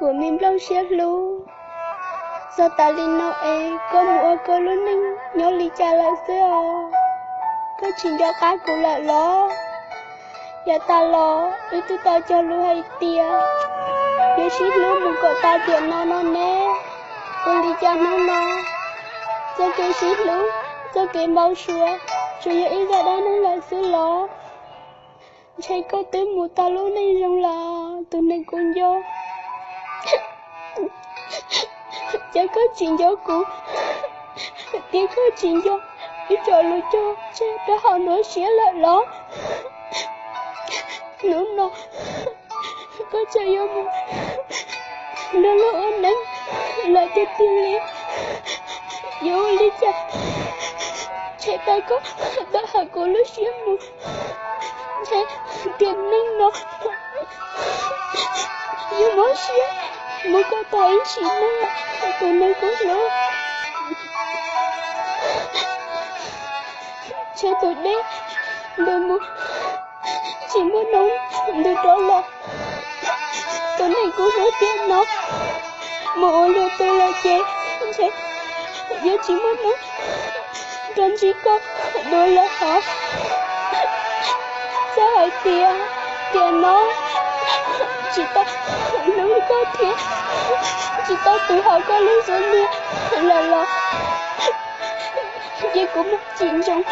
Kuv me nplooj siab hlub, txog tas li no es koj mus ua koj lub neej nyob li cas lawm xwb os? Koj tsis nco qab kuv lawm los? Yav tas los wb twb tau cog lus hais tias yuav sib hlub mus kom tas tiam no no ne. Ua li cas hnub no txoj kev sib hlub, txoj kev npau suav tsuas yog ib zaj dab neeg lawm xwb los? Ntshe koj twb mus tau lub neej zoo lawm tus neeg kuv nco. Cas koj tsis nco kuv, tias koj tsis nco ib co lus cog tseg rau hauv nruab siab lawm los? Hnub no koj tseem yuav mus nrog luag ua neej lawm tiag tiag li. Yuav ua li cas tshem tau koj tawm hauv kuv lub siab mus? Ntshe tiam neej no yuav mob siab mus kom tas ib sim neej, tus neeg kuv hlub. Ntshe tus dej ntws mus tsis muaj hnub ntws rov los. Tus neeg kuv hlub tiam no mus ua luag twg lawm ces ntshe yuav tsis muaj hnub rov ntsib koj dua lawm hos. Txawm hais tias tiam no tsis tau hlub koj thiab tsis tau tu hauv koj lub xub ntiag lawm los, ces kuv mam tsis ntsoov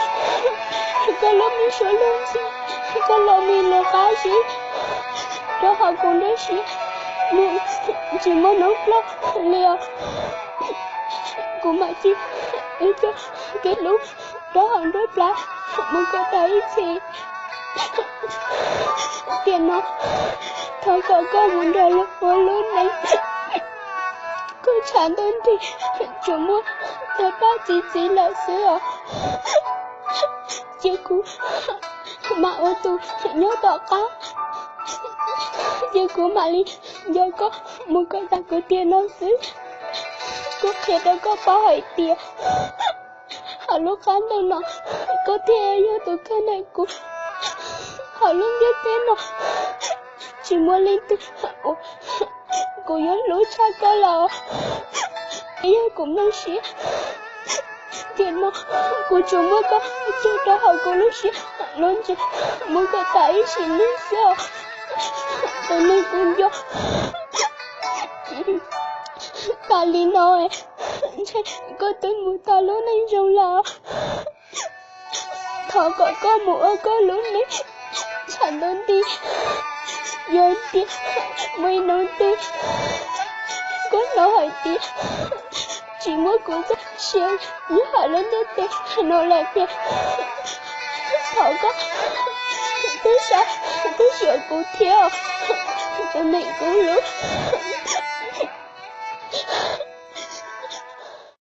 koj lub me suab luag ntxhi, koj lub me lus qab zib rau hauv kuv nruab siab mus tsis muaj hnub ploj li os. Kuv mam cia wb txoj kev hlub rau hauv nruab plab mus kom tas ib txhis. Tiam no thov kom koj mus nrog luag ua lub neej. Koj tshav ntuj nrig tsuas muaj tawg paj txi txiv lawm xwb os. Ces kuv mam ua tus nyob tom qab, ces kuv mam li nco koj mus kom tas kuv tiam no xwb. Kuv qhia rau koj paub hais tias hauv lub qab ntuj no koj thiaj yog tus kawg ntawm kuv. Hauv lub ntiaj teb no tsis muaj leej twg uas kuv yuav hlub tshaj koj lawm. Yog kuv nplooj siab, tiam no kuv tsuas muab koj cog rau hauv kuv lub siab lub ntsws mus kom tas ib sim neej xwb os, tus neeg kuv nco. Tas li no ntshe koj twb mus tau lub neej zoo lawm. Thov kom koj mus ua koj lub neej tshav ntuj nti. Yog tias muaj ib hnub twg koj hnov hais tias tsis muaj kuv txoj sia nyob hauv lub ntiaj teb no lawm tiag, thov koj tib sab tib xyuas kuv thiab, tus neeg kuv hlub.